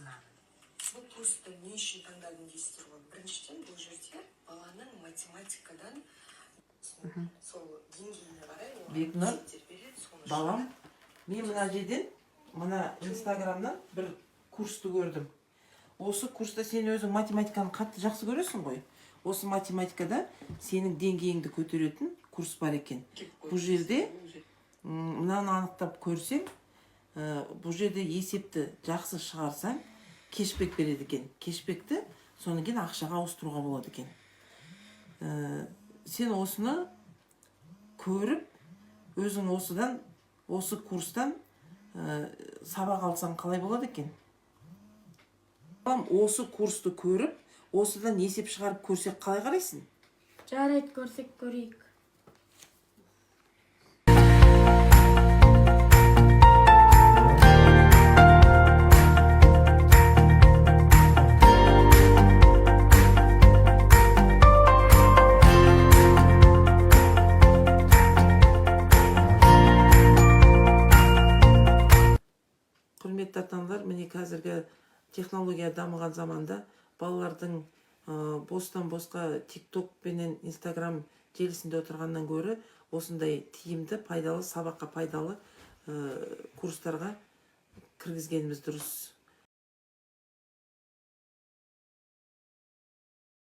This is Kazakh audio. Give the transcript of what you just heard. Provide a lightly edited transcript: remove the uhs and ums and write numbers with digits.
курсынамын. Бұл курсты не үшін таңдадым дейсіздер ғой. Біріншіден, бұл жерде баланың математикадан сол деңгейіне қарай оған Бекнұр, есептер береді, соны балам, мен мына жерден, мына Инстаграмнан бір курсты көрдім. Осы курста, сен өзің математиканы қатты жақсы көресің ғой, осы математикада сенің деңгейіңді көтеретін курс бар екен. Бұл жерде мынаны анықтап көрсең, бұл жерде есепті жақсы шығарсаң, кешбек береді екен. Кешбекті содан кейін ақшаға ауыстыруға болады екен. Сен осыны көріп, өзің осыдан, осы курстан сабақ алсаң, қалай болады екен, балам? Осы курсты көріп, осыдан есеп шығарып көрсек, қалай қарайсың? Жарайды, көрсек, көрейік. Құрметті ата аналар, міне, қазіргі технология дамыған заманда балалардың бостан босқа Тик Ток пенен Инстаграм желісінде отырғаннан гөрі, осындай тиімді, пайдалы, сабаққа пайдалы курстарға кіргізгеніміз дұрыс.